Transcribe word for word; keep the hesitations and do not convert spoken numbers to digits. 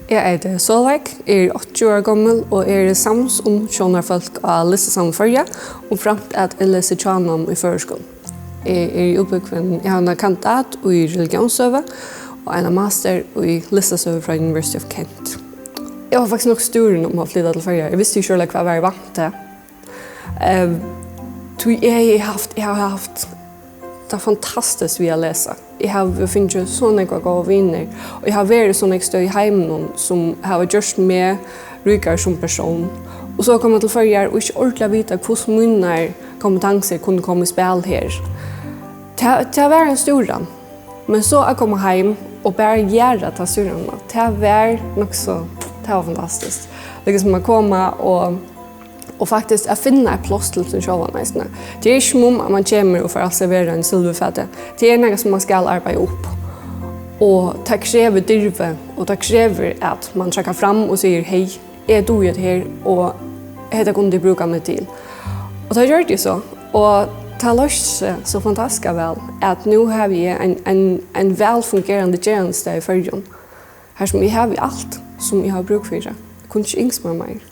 Eg eiti Sólveig, eg eri áttaogtjúgu ára gomul og eri sams um sjónarfólk á Listasavni Føroya, umframt at eg lesi hjánám í føroyskum. Eg eri útbúgvin, eg havi eina kandidat í religiónssøgu og eina master í listasøgu frá University of Kent. Eg var faktiskt nokk stúrin um at flyta til Føroyar. Eg visti ikki ordiliga, hvat var í vænti. Ehm, tí eg hevði havt, eg havi havt tað fantastiskt við at lesa. Eg havi fingið so nógvar góðar vinir, og eg havi verið so nógv støð í heiminum, sum hava gjørt meg ríkari sum persón. Og so at koma til Føroyar og ikki ordiliga vita, hvussu mínar kompetansur kunnu koma í spæl her. Tað, tað var ein stúran. Men so at koma heim og bara gera ta stúranina, tað var nokk so, tað var fantastiskt. Líkasum at koma og, og faktiskt at finna eitt pláss til sín sjálvan eisini. Tað er ikki sum um, at man kemur og fær alt serverað í eini silvurfati. Tað er nakað, sum man skal arbeiða upp. Og tað krevur dirvi, og tað krevur, at man traðkar fram og sigur: "Hey, eg dugi hetta her, og hetta kunnu tit brúka meg til." Og tað gjørdi eg so, og tað loysti seg so fantastiskt væl, at nú havi eg ein, ein, ein væl fungerandi gerandisdag í Føroyum, har sum eg havi alt, sum eg havi brúk fyri. Eg kundi ikki ynskt mær meir.